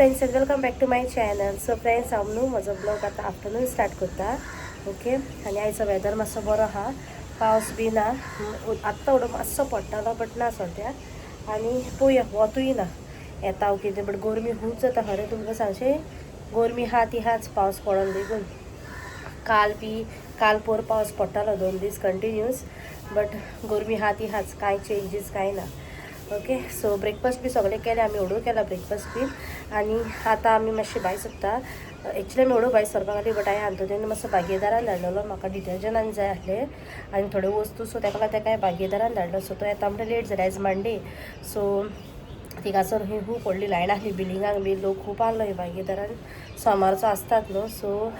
Friends and welcome back to my channel. So friends, हांव न्हू म्हजो ब्लॉग आतां आफ्टरनून स्टार्ट करता. ओके, आनी आयचो वेदर मातसो बरो आहा, पावस बी ना. आत्तां उडो मातसो पडटालो, बट ना सद्या. आनी पळोवया, वतूय ना येता कितें, बट गरमी खूब जाता. खरें तुमकां सांगचें, गरमी आहा ती आहाच, पावस पडोन लेगून. काल बी, काल पोर पावस पडटालो 2 दीस कंटिन्यूस, बट गरमी आहा ती आहाच, कांय चेंजीस कांय ना. ओके, सो ब्रेकफास्ट बी सगळें केलें आमी, ओडू केला ब्रेकफास्ट बी. आनी आतां आमी मातशें भायर सोदता. एक्चुली आमी ओडू भायर सरपाक आसली, बट हांवें आंतोनीन मातसो बागेदारान धाडलेलो. म्हाका डिटर्जंटान जाय आसलें आनी थोड्यो वस्तू, सो ताका लागून ताका बागेदारान धाडलो. सो तो येता म्हणटा लेट जालें. आयज मंडे, सो थिंगासर ही खूब व्हडली लायन आसली बिलिंगाक बी. लोक खूब आहलो ही बागेदारान, सोमारचो आसतात न्हू, सो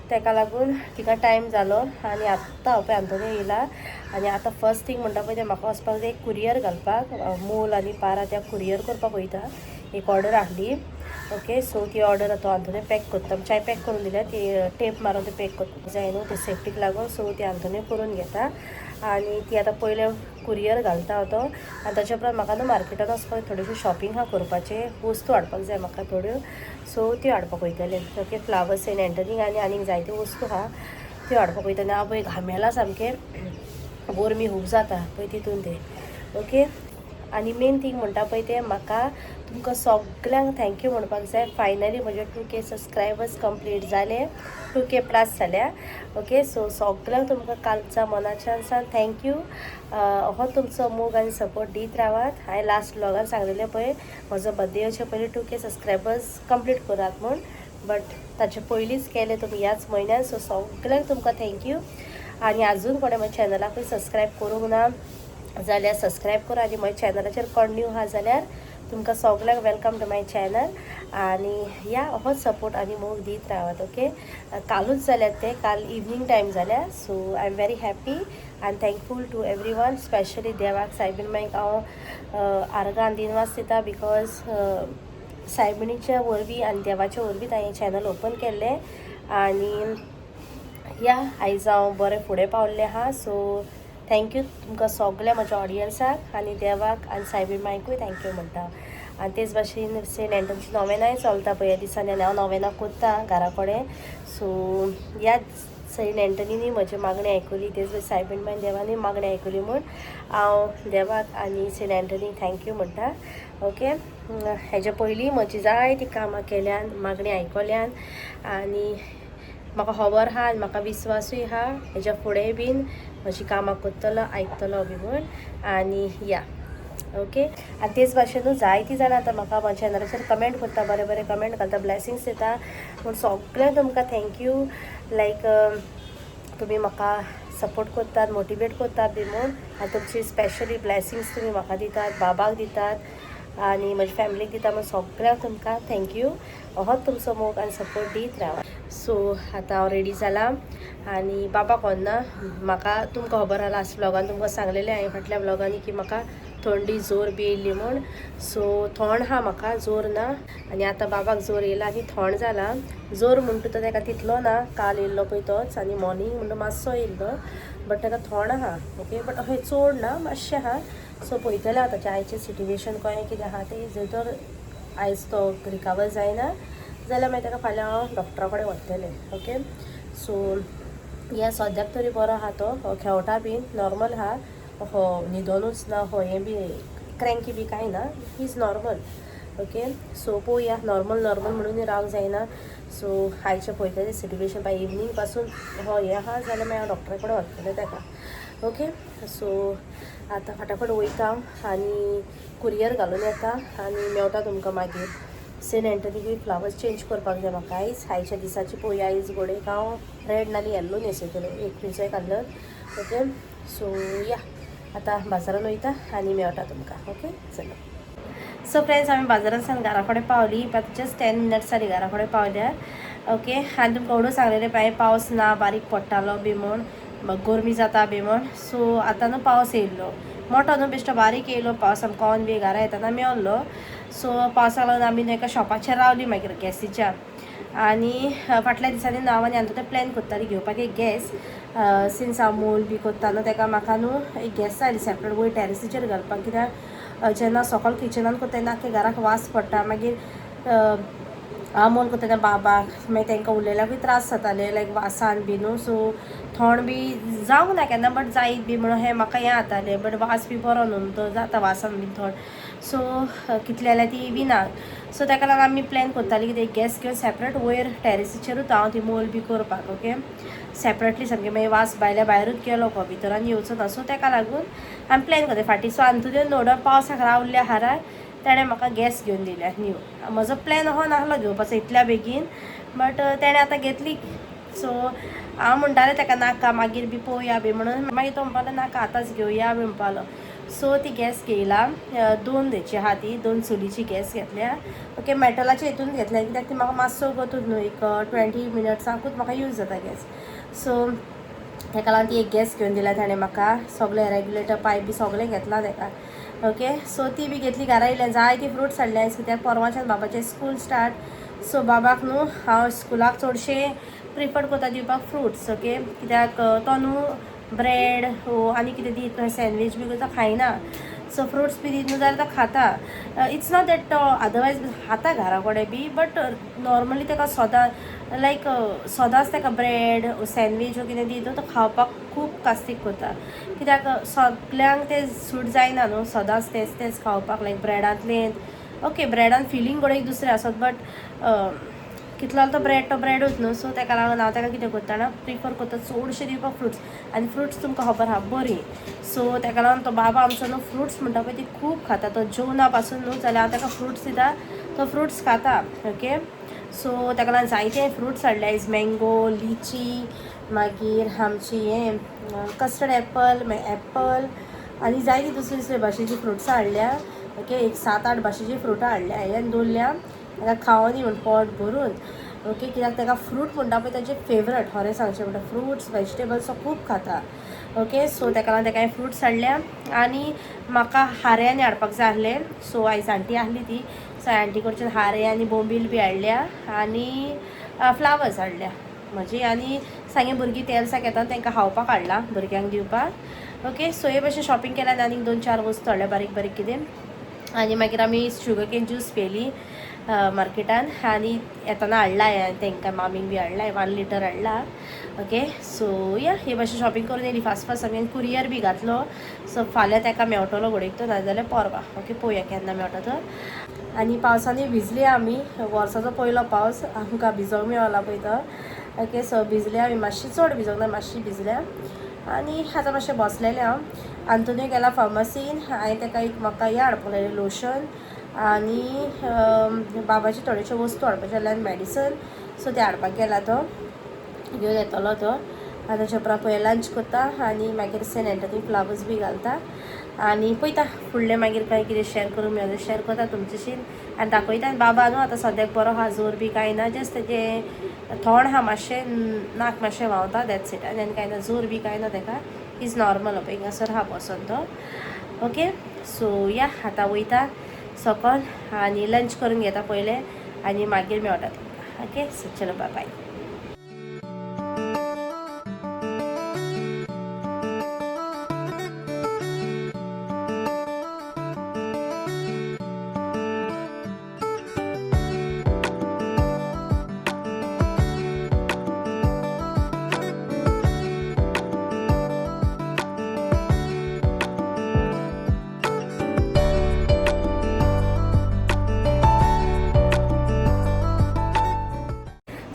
ताका लागून तिका टायम जालो. आनी आत्तां हांव पळय आंतोनी येयला. आनी आतां फर्स्ट थींग म्हणटा पळय तें, म्हाका वचपाक जाय एक कुरियर घालपाक. मोल आनी पारा त्या कुरियर करपाक वयता. एक ऑर्डर आहली. ओके, सो ती ऑर्डर आतां आंतोनी पॅक करता. चाय पॅक करून दिल्या, ती टेप मारून ते पॅक करपाक जाय न्हू, ते सेफ्टीक लागून. सो ती आंतोनी करून घेता आनी ती आतां पयलें कुरियर घालता हांव तो. आनी ताच्या उपरांत म्हाका न्हू मार्केटान वचपाक, थोडेशें शॉपिंग आहा करपाचें, वस्तू हाडपाक जाय म्हाका थोड्यो, सो त्यो हाडपाक वयतलें. ओके, फ्लावर्स सेंट एंटनीक आनी आनीक जायत्यो वस्तू आहा, त्यो हाडपाक वयतलें. हांव पळय घामेला सामकें, गरमी खूब जाता पळय तितून तें. ओके, आनी मेन थींग म्हणटा पळय तें, म्हाका तुमकां सगल्यांक thank you म्हणपाक जाय. फायनली म्हजे 2K subscribers complete जाले, 2K plus जाल्या. ओके, सो सगल्यांक तुमकां कालच्या मनाच्यान सान thank you. हो तुमचो मोग आनी सपोर्ट दीत रावात. हांवें लास्ट ब्लॉगान सांगलेलें पळय, म्हजो बर्थडे येवचे पयलीं 2K subscribers complete करात म्हूण, बट ताचे पयलींच केले तुमी ह्याच म्हयन्यान. सो सगल्यांक तुमकां thank you. आनी अजून कोणें म्हज्या चॅनलाकूय सबस्क्रायब करूंक ना जाल्यार सबस्क्रायब करा. आनी म्हज्या चॅनलाचेर कोण न्यू आहा जाल्यार तुमकां सगल्यांक welcome to my channel. आनी ह्या होच सपोर्ट आनी मोग दीत रावात. ओके, कालूच जाल्यात ते, काल इवनींग टायम जाल्या. So I am very happy आनी thankful to every one, specially देवाक, सायबीण माईक हांव आर्गां दिनवास दिता, because सायबिणीच्या वरवीं आनी देवाच्या वरवीं हांवें चॅनल ओपन केल्लें आनी या आयज हांव बरें फुडें पावल्लें आहा. सो thank you तुमकां सगल्या म्हज्या ऑडियन्साक आनी देवाक आनी सायबीण मायकूय thank you म्हणटा. आनी तेच भाशेन सेंट एंटनची नोवेनाय चलता पळय ह्या दिसांनी आनी हांव नोवेनां कोत्ता घरा कडेन. सो ह्या सेंट एंटनीनी म्हजी मागणी आयकली, तेच भाशेन सायबीण मायन देवानी मागणी आयकली म्हूण हांव देवाक आनी सेंट एंटनीक thank you म्हणटा. ओके, हेज्या पयलीं म्हजी जायतीं कामां केल्यान, मागणी आयकल्यान आनी म्हाका खबर आहा आनी म्हाका विस्वासूय आहा, हेज्या फुडें बीन म्हजी कामां करतलो, आयकतलो बी म्हूण. आनी या, ओके, आनी तेच भाशेन न्हू जायतीं जाणां आतां म्हाका म्हज्या चॅनलाचेर कमेंट करता, बरे बरे कमेंट घालता, ब्लेसिंग्स दिता म्हूण सगळ्यांक तुमकां thank you. लायक तुमी म्हाका सपोर्ट करतात, मोटिवेट करतात बी म्हूण. आनी तुमची स्पेशली ब्लेसिंग्स तुमी म्हाका दितात, बाबाक दितात आनी म्हज्या फॅमिलीक दिता म्हूण सगळ्यांक तुमकां thank you. होच तुमचो मोग आनी सपोर्ट दीत रावा. सो आतां हांव रेडी जालां आनी बाबा कोन्ना. म्हाका तुमकां खबर आहा, लास्ट ब्लॉगान तुमकां सांगलेलें हांवें, फाटल्या ब्लॉगांनी, की म्हाका थंडी जोर बी येयल्ली म्हूण. सो थोंड आहा म्हाका, जोर ना. आनी आतां बाबाक जोर येयला आनी थोंड जाला. जोर म्हणटा तो ताका तितलो ना, काल येयल्लो पळय तोच आनी मॉर्निंग म्हणटा मातसो येयल्लो, बट ताका थोंड आहा. ओके, बट हय चड ना, मातशें आहा. सो पळयतलें आतां आयचें सिट्युएशन कशें कितें आहा तें. जर तर आयज तो रिकवर जायना जाल्यार मागीर ताका फाल्यां हांव डॉक्टरा कडेन व्हरतलें. ओके, सो ह्या सद्याक तरी बरो आहा तो, खेळटा बीन, नॉर्मल आहा. हो न्हिदोनूच ना, हो हें बी क्रँकी बी कांय ना, he is normal. Okay, so पळोवया. नॉर्मल नॉर्मल म्हणून रावंक जायना. सो आयचें पळयतलें सिट्युएशन, बाय इवनींग पासून हो हें आहा जाल्यार मागीर हांव डॉक्टरा कडेन व्हरतलें ताका. ओके, सो आतां फटाफट वयता आनी कुरियर घालून येता आनी मेवटा तुमकां मागीर. सेंट एंटनीकूय फ्लावर्स चेंज करपाक जाय म्हाका आयज. आयच्या दिसाची पळोवया, आयज घोडेक हांव रेड नाल्यार येल्लो न्हेसयतलें, एक खंयचोय colour. Okay, so या, आतां बाजारान वयता आनी मेवटा तुमकां. ओके, चलो. सो फ्रेंड्स, आमी बाजारान सावन घरा कडेन पावली. आतां जस्ट 10 मिनट्स जाली घरा कडेन पावल्यार. ओके, आनी तुमकां ओडू सांगलेलें पळय, पावस ना, बारीक पडटालो बी म्हूण, गरमी जाता बी म्हूण. सो आतां न्हू पावस येयल्लो मोटो न्हू, बेश्टो बारीक येयलो पावस. आमकां ऑन बी घरा येताना मेवल्लो. सो पावसाक लागून आमी न्हू एका शॉपाचेर रावली मागीर गॅसीच्या. आनी फाटल्या दिसांनी न्हू हांव आनी आतां तें प्लॅन करताली घेवपाक एक गॅस, सिन्स हांव मोल बी करता न्हू, तेका म्हाका न्हू एक गॅस जाय सेपरेट वयर टॅरसीचेर घालपाक, कित्याक जेन्ना सकाळ किचनान करता तेन्ना आख्या घराक वास पडटा मागीर. हांव मोल करता बाबाक, मागीर तांकां उलयल्याकूय त्रास जाताले लायक वासान बी न्हू. सो थोंड बी जावंक ना केन्ना बट जायत बी म्हणून हें म्हाका हें जातालें, बट वास बी बरो न्हू तो जाता वासान बी थोंड. सो कितले जाल्यार ती बी ना. सो ताका लागून आमी प्लॅन करताली की गॅस घेवन सेपरेट वयर टॅरिसीचेरूच हांव ती मोल बी करपाक. ओके सेपरेटली सामकें, मागीर वास भायल्या भायरूच गेलो गो, भितरान येवचो ना. सो ताका लागून आमी प्लॅन करता फाटीं. सो आंतुदेन नोडो पावसाक रावल्ल्या हारार तेणें म्हाका गॅस घेवन दिल्या न्यू. म्हजो प्लॅन हो नासलो घेवपाचो इतल्या बेगीन, बट तेणें आतां घेतली. सो हांव म्हणटालें ताका नाका मागीर बी पळोवया बी म्हणून, मागीर तो म्हणपालो नाका आतांच घेवया बी म्हणपालो. सो ती गॅस घेयला, दोन हेची आहा ती, दोन चुलीची गॅस घेतल्या. ओके मेटलाच्या हितून घेतल्या कित्याक ती म्हाका मातसो वगतूच न्हू, एक 20 मिनट्सांकूच म्हाका यूज जाता गॅस. सो ताका लागून ती एक गॅस घेवन दिल्या ताणें म्हाका, सगळें रेग्युलेटर पायप बी सगळें घेतलां ताका. ओके सो ती बी घेतली. घरा येयल्या जायती फ्रुट्स हाडले कित्याक परवाच्यान बाबाचें स्कूल स्टार्ट. सो बाबाक न्हू हांव स्कुलाक चडशें प्रिफर करता दिवपाक फ्रुट्स. ओके कित्याक तो न्हू ब्रेड आनी कितें दीत न्हू, सँडवीच बी तो खायना. सो फ्रुट्स बी दीत न्हू जाल्यार तो खाता. It's not that तो अदरवायज खाता घरा कडेन बी, बट नॉर्मली ताका सदां लायक सदांच ताका ब्रेड सँडवीच वो कितें दीत न्हू तो खावपाक खूब कास्तीक करता, कित्याक सगल्यांक तें सूट जायना न्हू सदांच तेंच तेंच खावपाक. लायक ब्रेडांतलें ओके ब्रेडान फिलींग घडये एक दुसरें आसत, बट कितलो तो ब्रेड तो ब्रेडूच न्हू. सो ताका लागून हांव ताका कितें करता ना, प्रिफर करता चडशें दिवपाक फ्रुट्स. आनी फ्रुट्स तुमकां खबर आहा बरीं. सो ताका लागून तो बाबा आमचो न्हू फ्रुट्स म्हणटा पळय ती खूब खाता. तो जेवना पासून न्हू जाल्यार हांव ताका फ्रुट्स दिता, तो फ्रुट्स खाता. ओके सो ताका लागून जायते फ्रुट्स हाडले आयज, मँगो, लिची, मागीर आमची हें कस्टर्ड एप्पल, मागीर एप्पल आनी जायती दुसरे दुसरे भाशेची फ्रुट्सां हाडल्या. ओके एक 7-8 भाशेची फ्रुटां हाडल्या हांवें आनी दवरल्या ताका खावनी म्हूण पोट भरून. ओके कित्याक ताका फ्रूट म्हणटा पळय ताजें फेवरेट, खरें सांगचें म्हणटा फ्रुट्स वेजिटेबल्स तो खूब खाता. ओके सो ताका लागून ताका हांवें फ्रुट्स हाडल्या. आनी म्हाका हारे आनी हाडपाक जाय आसलें. सो आयज आंटी आहली ती, सो आंटी कडच्यान हारे आनी बोंबील बी हाडल्या आनी फ्लावर्स हाडल्या म्हजी. आनी सांगे भुरगीं तेल्साक येता तांकां खावपाक हाडला भुरग्यांक दिवपाक. ओके सो हे भाशेन शॉपिंग केल्यार आनीक 2-4 वस्तू हाडल्या बारीक बारीक कितें. आनी मागीर आमी शुगर केन ज्यूस पेली मार्केटान आनी येताना हाडला हांवें तांकां मामीक बी हाडला, 1 लिटर हाडला. ओके सो या हे भाशेन शॉपिंग करून येयली फास्ट फास्ट आमी. कुरियर बी घातलो, सो फाल्यां ताका मेवटलो घडयेक तो, नाजाल्यार परवां. ओके पळोवया केन्ना मेवटा तो. आनी पावसानूय भिजली आमी, वर्साचो पयलो पावस आमकां भिजोंक मेवला पळय तो. ओके सो भिजले आमी, मातशी चड भिजोंक ना, मातशी भिजल्या. आनी आतां मातशें बसलेलें हांव. आंतोनी गेला फार्मासीन, हांवें ताका एक म्हाका हें हाडपाक लायलें लोशन आनी बाबाची थोड्योश्यो वस्तू हाडपाच्यो आसल्यो आनी मेडिसन. सो तें हाडपाक गेला तो, घेवन येतलो तो. आनी ताच्या उपरांत पळय लंच करता आनी मागीर सेंट एंटनी फ्लावर्स बी घालता आनी पळयता फुडलें मागीर कांय कितें शेअर करूंक मेळटा शेअर करता तुमच्याशी आनी दाखयता. आनी बाबा न्हू आतां सद्याक बरो आहा, जोर बी कांय ना, जस्ट तेजें थोंड आहा मातशें, नाक मातशें व्हांवता, that's it. आनी कांय ना, जोर बी कांय ना ताका, is normal पळय हिंगासर आहा बसोन तो. ओके सो या आतां वयता सकल आनी लंच करून घेता पयलें आनी मागीर मेळटा तुमकां. ओके सो चलो बाय बाय.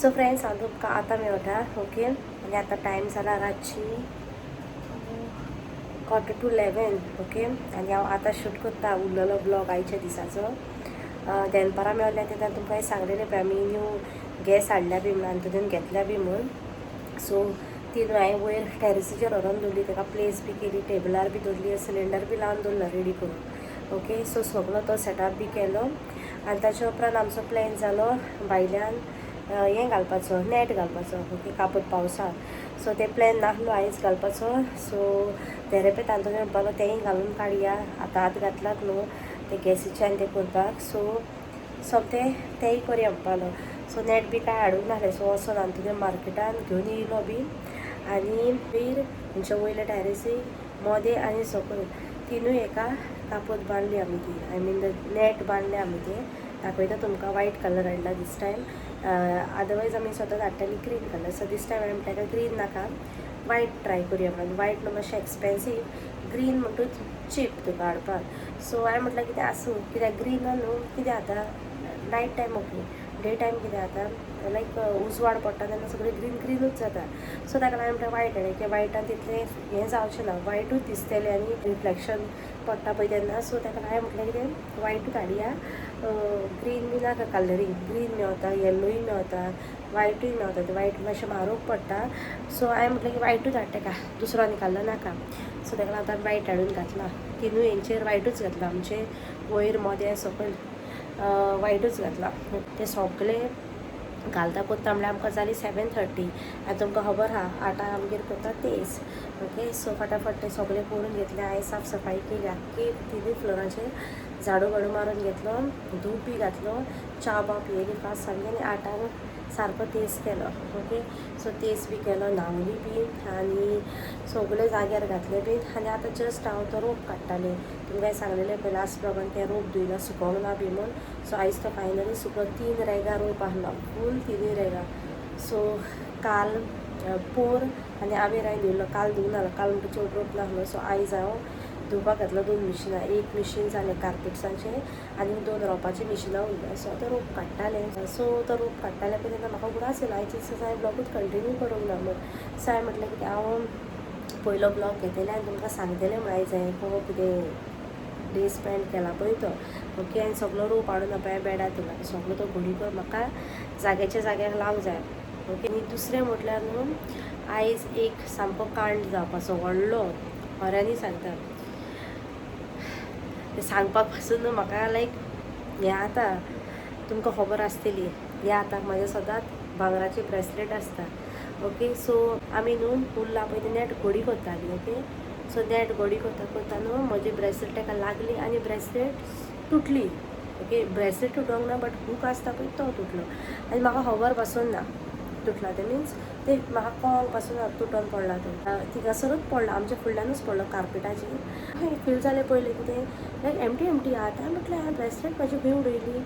सो फ्रेंड्स हांव तुमकां आतां मेवटा. ओके आनी आतां टायम जाला रातची 10:45. ओके आनी हांव आतां शूट करता उरलेलो ब्लॉग आयच्या दिसाचो. दनपारां मेवल्या तेन्ना तुमकां हांवें सांगलेलें पळय आमी न्यू गॅस हाडल्या बी म्हणून, आंतोनीन घेतल्या बी म्हूण. सो ती न्हू हांवें वयर टॅरिसीचेर व्हरोन दवरली, ताका प्लेस बी केली, टेबलार बी दवरली, सिलिंडर बी लावन दवरलो रेडी करून. ओके सो सगलो तो सेटअप बी केलो. आनी ताच्या उपरांत आमचो प्लॅन जालो भायल्यान हें घालपाचो, नेट घालपाचो. ओके कापत पावसाक. सो ते प्लॅन नासलो आयज घालपाचो. सो तेरेपेत आंतोनी म्हणपालो तेंय घालून काडया, आतां हात घातलात न्हू ते गॅसीच्यान ते करपाक. सो सोमतें तेंय करया म्हणपालो. सो नेट बी कांय हाडूंक नासलें. सो वचोन आंतोनी मार्केटान घेवन येयलो बी आनी वयर म्हणजे वयल्या टॅरेसी मोदें आनी सकयल तिनूय एका कापत बांदली आमी ती, I mean the net बांदलें आमी तें. दाखयता तुमकां. वायट कलर हाडला दीस टायम. अदरवायज आमी स्वता हाडटाली green colour. So this time हांवें म्हटलें ग्रीन नाका, वायट ट्राय करुया म्हणून. वायट न्हू मातशें एक्सपेन्सीव, ग्रीन म्हणटूच चीप तुका हाडपाक. सो हांवें म्हटलें कितें आसूं, कित्याक ग्रीन न्हू कितें जाता night time okay, day time कितें जाता लायक उजवाड पडटा तेन्ना सगळें ग्रीन ग्रीनूच जाता. सो ताका लागून म्हटल्यार वायट हाडलें की वायटान तितलें हें जावचें ना, वायटूच दिसतलें आनी रिफ्लेक्शन पडटा पळय तेन्ना. सो ताका हांवें म्हटलें कितें वायटूच हाडया, ग्रीन बी नाका कलरींग. ग्रीन मेवता, येल्लोय मेवता, वायटूय मेवता. ते वायट मातशें म्हारग पडटा. सो हांवें म्हटलें की वायटूच हाडटा तेका, दुसरो आनी कलर नाका. सो ताका लागून आतां वायट हाडून घातला. तिनूय हेंचेर वायटूच घातला, आमचे वयर मोदें सकयल वायटूच घातला. ते सगळे घालता कोत्ता म्हणल्यार आमकां जाली 7:30. आनी तुमकां खबर आहा 8 आमगेर कोत्ता तेच. ओके, सो फटाफट ते सगळे करून घेतले. हांवें साफ सफाई केली, आख्खी तिनूय फ्लोराचेर झाडू बाडू मारून घेतलो, धूप बी घातलो, च्या बा पियेली फास्ट सामकी आनी 8 सारको तेस केलो. ओके, सो तेस बी केलो, न्हांवली बी आनी सगळे जाग्यार घातले बी. आनी आतां जस्ट हांव तो रोप काडटालें. तुमकां सांगलेलें पळय लास्ट ब्लॉगान तें रोप धुयला सुकोंक ना बी म्हूण. सो आयज तो फायनली सुकलो. 3 रेगां रोप आहलो, फूल 3 रेगां. सो काल पोर आनी आवेर हांवें धुयलो, काल धुवून आलो, काल म्हणटा चड रोप नासलो. सो आयज हांव धुवपाक घातलो 2 मिशिनां. एक मिशीन जालें कार्पेट्सांचें आनी 2 रोपाचीं मिशिनां उरल्या. सो आतां रोप काडटालें. सो तो रोप काडटालें पळय तेन्ना म्हाका उगडास येयलो आयज दिसा हांवें ब्लॉगूच कंटिन्यू करूंक ना म्हूण. सो हांवें म्हटलें कितें हांव पयलो ब्लॉग घेतलें आनी तुमकां सांगतलें म्हूण आयज हांवें को कितें डे स्पेंड केला पळय तो. ओके, आनी सगलो रोप हाडून पळय बेडार दवरला, सगलो तो घडी करून म्हाका जाग्याच्या जाग्यार लावंक जाय. ओके, आनी दुसरें म्हटल्यार न्हू आयज एक सामको कांड जावपाचो व्हडलो, खऱ्यांनी सांगता तें सांगपाक पासून न्हू म्हाका लायक हें आतां तुमकां खबर आसतली. हें आतां म्हाजें सदांच भांगराची ब्रेसलेट आसता. ओके, सो आमी न्हू उरला पळय तें नेट घडी करताली. ओके, सो नेट घडी करता करता न्हू म्हजी ब्रेसलेट ताका लागली आनी ब्रेसलेट तुटली. ओके, ब्रेसलेट तुटोंक ना बट हूक आसता पळय तो तुटलो आनी म्हाका खबर पासून ना तुटला तें. मिन्स ते म्हाका कळोंक पासून तुटोन पडला तो, थिंगासरूच पडलो, आमच्या फुडल्यानूच पडलो कार्पेटाचेर. हांवें फील जालें पयलें कितें लायक एमटी एमटी आतां म्हटलें हांवें ब्रेसलेट म्हाजी खंय उडयली.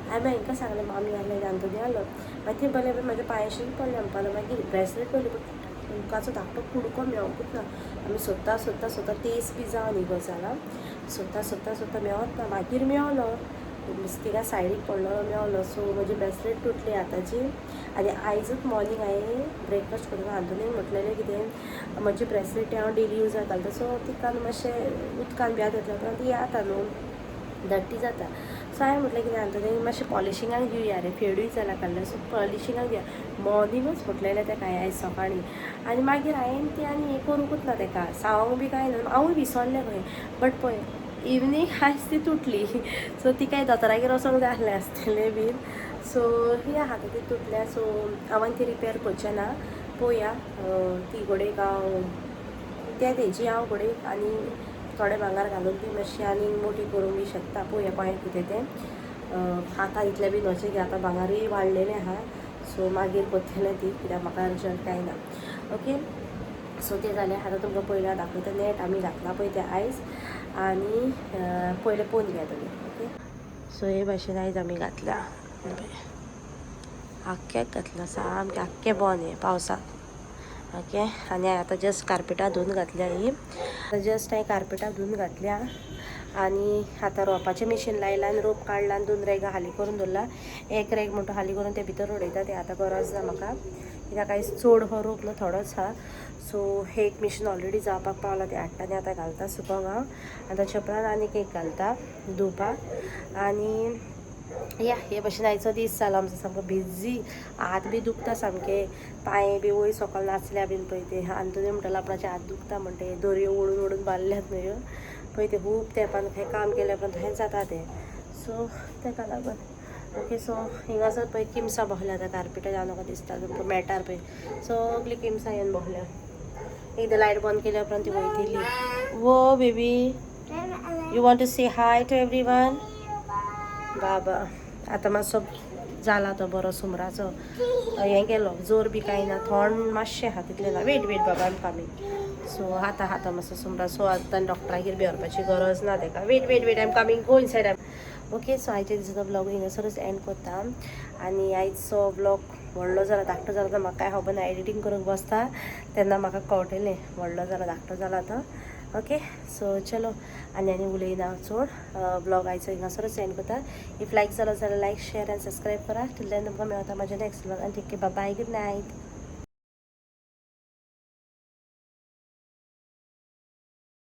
हांवें हांकां सांगलें, मामी आहले आंतोनी आहलो, मागीर ती पळयलें म्हाज्या पांयाशीन पडलें म्हणपाक लागलो. मागीर ब्रेसलेट पयली बट हुकाचो धाकटो कुडको मेळोंकूच ना. आमी सोदता सोदता सोदता तेस बी जावन ही गजाल सोदता सोदता सोदता मेळत ना. मागीर मेवलो, थिंगा सायडीक पडलो मेवलो. सो म्हजी ब्रेसलेट तुटली आतांची. आनी आयजूच मॉर्निंग हांवें ब्रेकफास्ट करतना आंतोनीक म्हटलेलें कितें म्हजी ब्रेसलेट हांव डेली यूजाक घालता. सो तिका न्हू मातशें उदकान बियात घातल्या उपरांत ती येता न्हू डर्टी जाता. सो हांवें म्हटलें कितें आंतोनीक मातशें पॉलिशिंगाक दिवया रे, फेडूय जाला काडल्यार, सो पॉलिशिंगाक दिवया मॉर्निंगूच म्हटलेलें तेका आयज सकाळीं. आनी मागीर हांवें तें आनी हें करूंकूच ना तेका, सांगूंक बी कांय ना, हांवूय विसरलें खंय. बट पळय इवनींग आयज ती तुटली. सो तिकाय दोतोरागेर वचोंक जाय आसलें आसतलें बीन. सो ही आहा ती तुटल्या. सो हांवें ती रिपेर करचें ना, पळोवया ती घोडेक हांव ते तेजी हांव घोडेक आनी थोडे भांगर घालून बी मातशी आनी मोटी करूंक बी शकता. पळोवया पळय कितें तें. आतां इतलें बी न्हय की आतां भांगरूय वाडलेलें आहा. सो मागीर करतलें ती, कित्याक म्हाका अर्जंट कांय ना. ओके, सो तें जालें. आतां तुमकां पयलीं हांव दाखयता नेट आमी घातला पळय तें आयज, आनी पयलें पळोवन घेया तुमी. ओके, सो हे भाशेन आयज आमी घातल्या, आख्ख्याक घातला, सामकें आख्खें बंद हें पावसाक. ओके, आनी आतां जस्ट कार्पेटां धुवन घातल्या ही, आतां जस्ट हांवें कार्पेटां धुवन घातल्या आनी आतां रोपाचें मिशीन लायलां आनी रोप काडला आनी 2 रेगां हाली करून दवरला. 1 रेग म्हणटा हाली करून ते भितर उडयता, ते आतां गरज ना म्हाका कित्याक आयज चड हो रोप न्हू थोडोच आहा. सो हे एक मिशीन ऑलरेडी जावपाक पावलां, तें हाडटा आनी आतां घालता सुकोंक हांव. आनी ताच्या उपरांत आनीक एक घालता धुवपाक. आनी या हे भशेन आयचो दीस जालो आमचो सामको बिजी. हात बी दुखता सामके, पांय बी वयर सकयल नाचल्या बीन पळय ते. आंतोनी म्हणटालो आपणाचे हात दुखता म्हणटा, दोरयो ओडून ओडून बांदल्यात न्हू ह्यो पळय ते, खूब तेंपान खंय काम केल्या उपरांत थंय जाता तें. सो तेका लागून ओके. सो हिंगासर पळय किमसां बसल्या आतां कार्पेटार जावन म्हाका दिसता तुमकां मॅटार पळय सगळीं किमसां येवन बसल्या. एकदां लायट बंद केल्या उपरांत ती वयतली. वो baby, you want to say hi to everyone? बाबा आतां मातसो जाला तो बरो सुमराचो हें गेलो, जोर बी कांय ना, थोंड मातशें आहा तितलें ना. वेट वेट बाबा, I am coming. सो आतां आतां मातसो सुमरा. सो आतां डॉक्टरागेर बी व्हरपाची गरज ना तेका. Wait wait wait, I am coming, go inside. Okay, so आयच्या दिसाचो ब्लॉग हिंगासरूच एंड करता. आनी आयचो ब्लॉग व्हडलो जाला, धाकटो जाला तो म्हाका कांय खबर ना. एडिटींग करूंक बसता तेन्ना म्हाका कळटलें व्हडलो जाला, धाकटो जाला तो. ओके, सो चलो, आनी आनी उलयना चड. ब्लॉग आयचो हिंगासरूच एंड करता. If लायक जालो जाल्यार लायक, शेअर आनी सबस्क्रायब करा. टिल then तुमकां मेळता म्हाज्या नेक्स्ट ब्लॉग आनी take care, bye, good night.